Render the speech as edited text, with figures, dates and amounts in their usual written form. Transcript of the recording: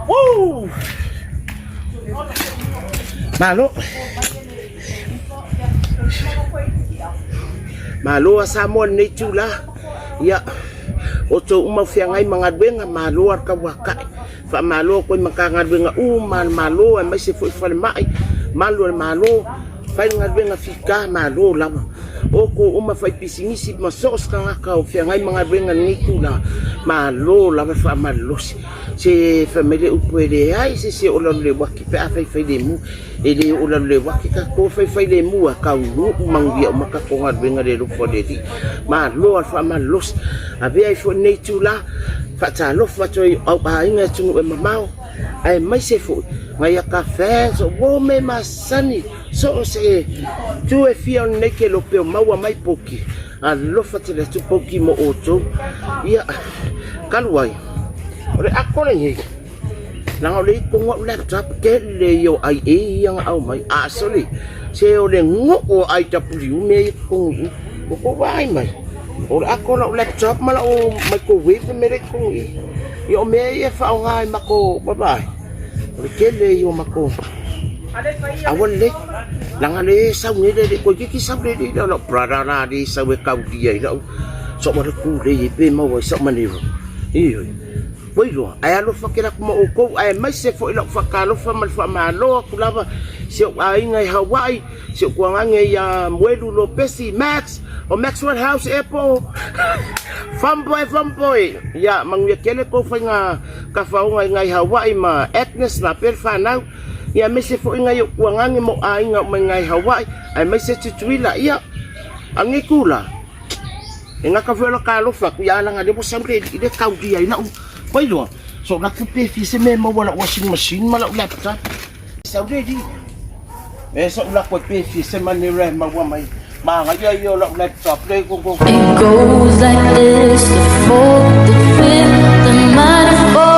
Woo! Malo. Malo a Samoa lenei itula. Ia, outou uma o feagai ma galuega, malo a le tauakai. Faamalo atu i Matagaluega uma a le Malo aemaise foi falemai, malu o le Malo, fai le galuega fita, malo lava. Outou uma faipisinisi ma so o se tagata o feagai ma galuega i lenei itula, malo lava le faamalolosi. Se fai mai le upu e leai se isi e oo lalo i le uati pe a fai failemu. E le oo lalo i le uati tatou fai failemu a taunuu manuia uma tatou galuega i le alofa o le Alii. Malo lava le faamalolosi. Avea ai foi lenei itula faatalofa atu ai i au aiga i atunuu e mamao aemaise foi nai ata fans o uo me masani so o se itu e fia o lenei kelope o maua mai poki. Alofa tele atu poki mo outou. Ia, talu ai, o le ako lenei, leaga o lea i totonu au laptop, tele ia o IA ia na aumai, a sole, se o le nuu o IW mea ia i totonu i i. Ua tou vaai mai, o le ako o lau laptop ma lau microwave le mea lea i totonu i i. Ia o mea ia e faaaoga i matou, vaai, o le tele ia o matou Aua lelei, leaga lea e sau nei le alii toeitiiti sau le alii lea o lau brother la lea e sau e taulia i lau soa le tulei ai pe maua ai sau maneva. Ioe. Ua iloa, ae alofa tele atu ma outou aemaise foi lau faatalofa ma le faamalo atu lava i si ou aiga i Hawaii, si ou tuagane ia Muelu Lopesi, Max, o Maxwell House ea po o Famboy, Famboy. Ia, manuia tele tou faiga tafaoga i nai Hawaii ma Agnes na pea le fanau. Ia aemaise foi nai ou tuagane ma ou aiga uma i nai Hawaii, aemaise Tutuila. Ia, a lenei tula, e gata foi o la ta alofa atu ia leaga lea ua sau le alii lea taulia ai lau pailoa. So la tupe fia se mea e maua lau washing machine ma lau laptop. Sau le alii. E sa ula koe pe fia se manera e maua mai. Manaia ia o lau laptop le go go. It goes like this, the fourth, the fifth, the minor fall.